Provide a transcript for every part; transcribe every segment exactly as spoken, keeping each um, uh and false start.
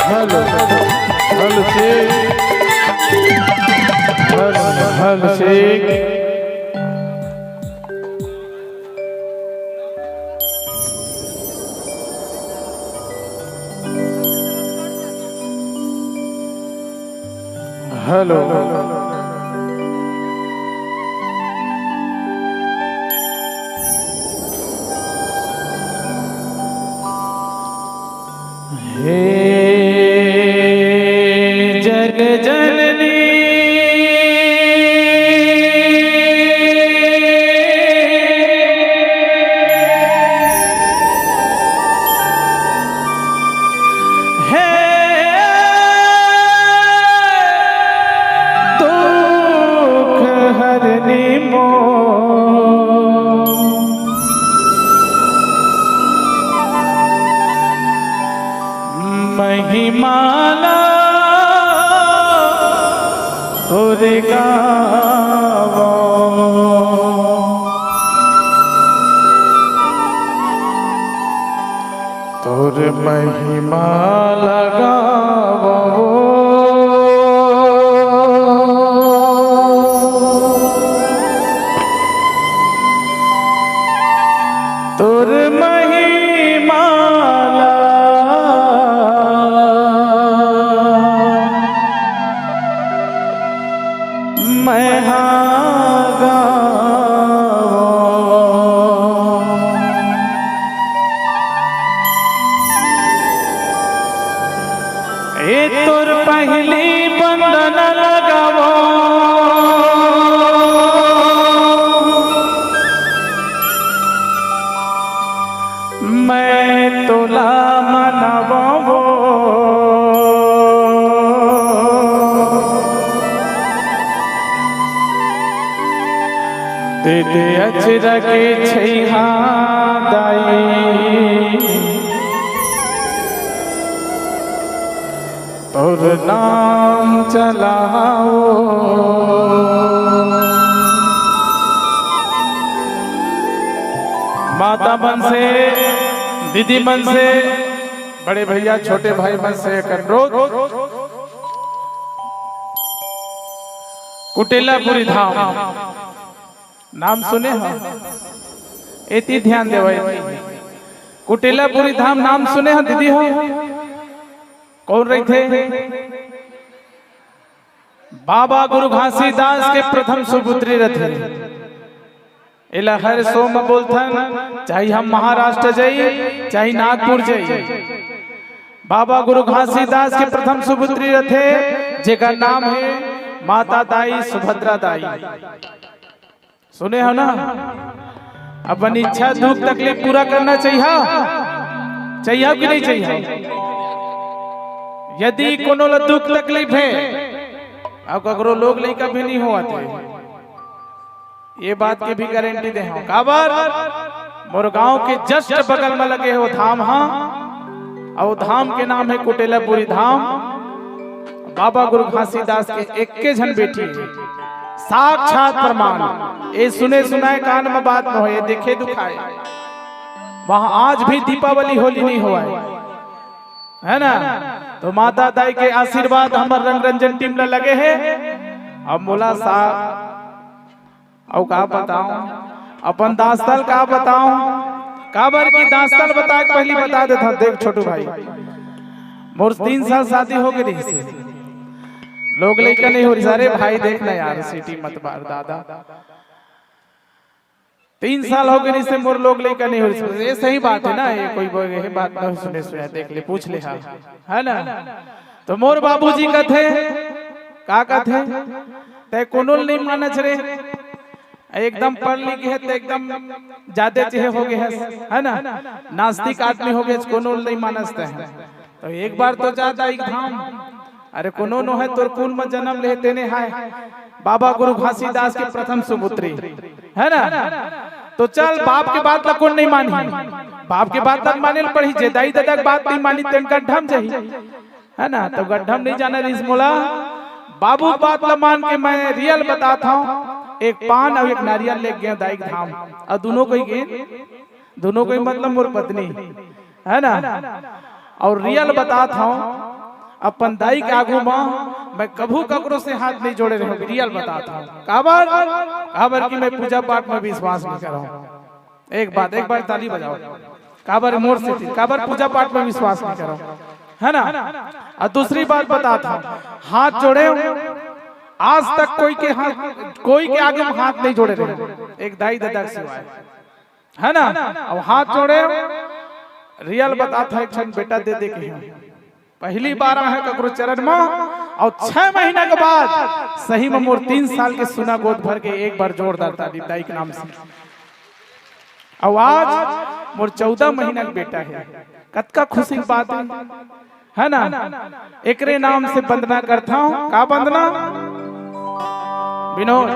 Hello, hello, check. Hello, hello, check. Hello. हे जग जननी, हे दुख हरनी मोर, महिमा ला तोर गावो। तोर महिमा ला गावो। तोर महिमा ला मैं हा गावो। ए तोर पहिली बंदन लगावो, मैं तोला मनावो। दे दे अचरा के छैहा दाई, तोर नाम चलावो। माता मन से, दीदी मन से, बड़े भैया छोटे भाई मन से एक अनुरोध, कुटेलापुरी धाम नाम सुने हो? एती ध्यान देवा, एती। कुटेलापुरी धाम नाम सुने हो दीदी हो? कौन रहिथे? बाबा गुरु घासीदास के प्रथम सुपुत्री रथे। एला हर सो म बोलथन, चाहे हम महाराष्ट्र जाई, चाहे नागपुर जाई, बाबा गुरु घासीदास के प्रथम सुपुत्री रथे, जेकर नाम हे माता दाई, सुभद्रा दाई। सुने हो ना? अपन इच्छा, दुख, तकलीफ पूरा करना चाहिए, चाहिए कि नहीं चाहिए? यदि कोनो ला दुख तकलीफ हे, अब ककरो लोग लइका भी नहीं होवत हे, ये बात के भी गारंटी दे हूँ। काबर? मोर गांव के just बगल में लगे हो धाम हा, अउ धाम के नाम हे कुटेलापुरी धाम। बाबा गुरु घासीदास के एक्के झन बेटी हे, साक्षात प्रमाण। ए सुने सुनाए कान में बात न होए, देखे दुखाए। वहां आज भी दीपावली होली नहीं होए, है ना? तो माता दाई के आशीर्वाद हमर रंग रंजन टीम ला लगे हे। अब मोला सा अउ का बताऊं, अपन दास्तान का बताऊं, काबर की दास्तान बता के पहली बता देता। देख छोटू भाई, मोर तीन साल शादी हो गई रहिस, लोग लइका नहीं हो रहिस। अरे भाई देख ना यार, सीटी मत मार दादा, तीन साल हो गई रहिस मोर लोग लइका नहीं हो रहिस। ये सही बात है ना, ये कोई बोल, ये बात ना सुने सुने, देख ले, पूछ ले, हाँ, है ना? तो मोर बाबूजी कथे, का कथे, तै कोनो ल नहीं मानच रे, एकदम पढ़ लिख हे, तै एकदम जादे चेहे हो गए हस, है ना? नास्तिक आदमी हो गए, कोनो ल नहीं मानस तै। तो एक बार तो जा दाई धाम, अरे कोनो नो है तोर कुल में जन्म ले तेने हाय, बाबा गुरु घासीदास के प्रथम सुपुत्री, है ना? तो चल, बाप के बात ला कोन नहीं मानी? बाप के बात ला माने ल पड़ही। जे दाई ददा के बात नहीं मानी, तेन गड्ढा म जाही, है ना? तो गड्ढा म नहीं जाना रहिस मोला। बाबू के बात ला मान के मैं रियल बतात हंव, एक पान अउ एक नारियल लेके गेंव दाई के धाम, अउ दुनों कोई गेंव, दुनों कोई मतलब मोर पत्नी, है ना? अउ रियल बतात हंव, अपन दाई के आगू म मैं कभू ककरो से हाथ नहीं जोड़े रहेंव, रियल बतात हंव। काबर? काबर कि मैं पूजा पाठ म विश्वास नहीं करंव। एक बात, एक बार ताली बजाओ। काबर मोर सेती, काबर पूजा पाठ म विश्वास नहीं करंव, है ना? अउ दूसरी बात बतात हंव, हाथ जोड़ेंव, आज तक कोई के हाथ, कोई के आगू म हाथ नहीं जोड़े रहेंव, एक दाई ददा के सिवाय, है ना? अउ हाथ जोड़ेंव, रियल बतात हंव, एक झन बेटा दे दे के हे। पहली बार आहे ककरो चरण म, अउ छह महीना के बाद सही म मोर तीन साल के सुना गोद भर के एक बार जोरदार ताली दाई के नाम से। अउ आज मोर चौदह महीना के बेटा हे। कतका खुशी के बात हे, है ना? एकरे नाम से वंदना करथंव। का वंदना? विनोद,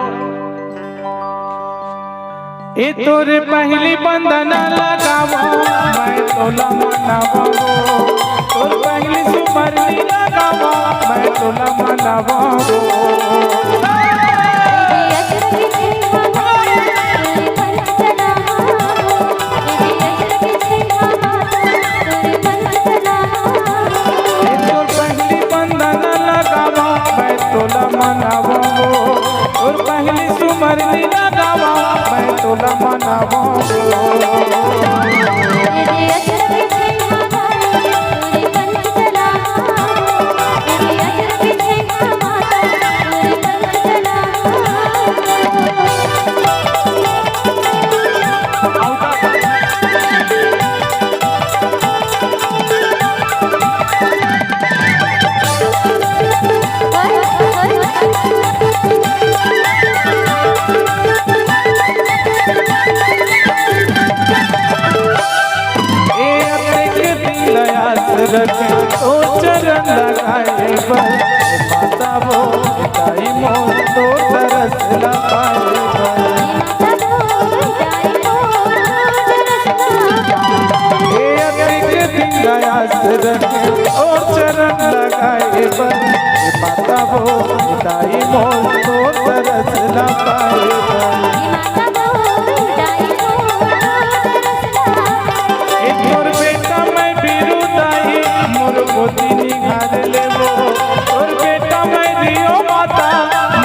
ए तोर पहली बंदना लगावंव, मैं तोला मनावंव। तोर पहली सुमरनी लगावंव, मैं तोला मनावंव। ए तोर पहली बंदना लगावंव, मैं तोला मनावंव। तोर पहली सुमरनी लगावंव, मैं तोला मनावंव। ए अतेक दिन आस रखे तोर चरण लगाए बर, माता वो दाई मोर तोर तरस ला पाए बर। ए अतेक दिन आस रखे तोर चरण लगाए बर, माता वो दाई मोर तोर तरस ला पाए बर। ए तोर बेटा मैं बीरू दाई, मोर कोती निहार लेबो। तोर बेटा मैं रियो माता,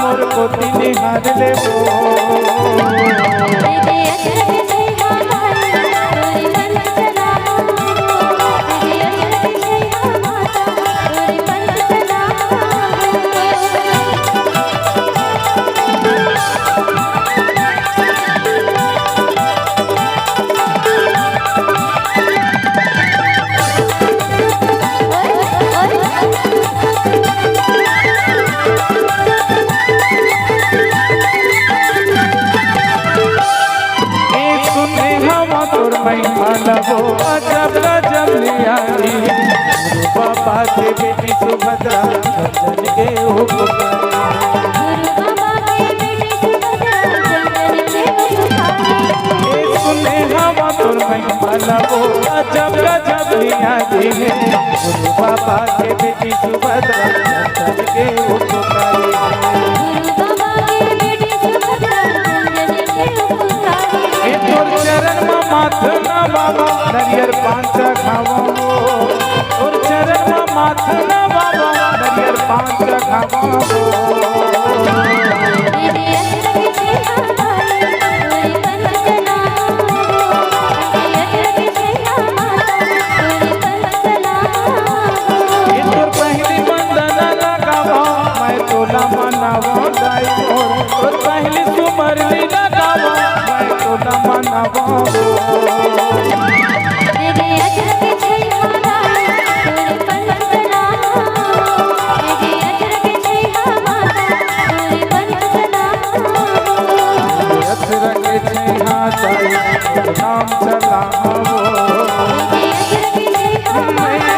मोर कोती निहार लेबो। ए सुने हवा तोर महिमा लबो, अजब गजब नियारी। गुरु बाबा के बेटी सुभद्रा, चंदन के उपकारी। ए सुने हवा तोर महिमा लबो, अजब गजब नियारी हे। गुरु बाबा के बेटी सुभद्रा, चंदन के उपकारी। ए तोर चरण म माथ नवावंव, नरियर पान चघावंव। तोर चरण म माथ नवावंव, नरियर पान चघावंव। ए तोर पहली बंदना लगावंव, मैं तोला मनावंव दाई मोर। तोर पहली सुमरनी लगावंव, मैं तोला मनावंव। अचरक छेहा दाई, नाम चलावो। मैया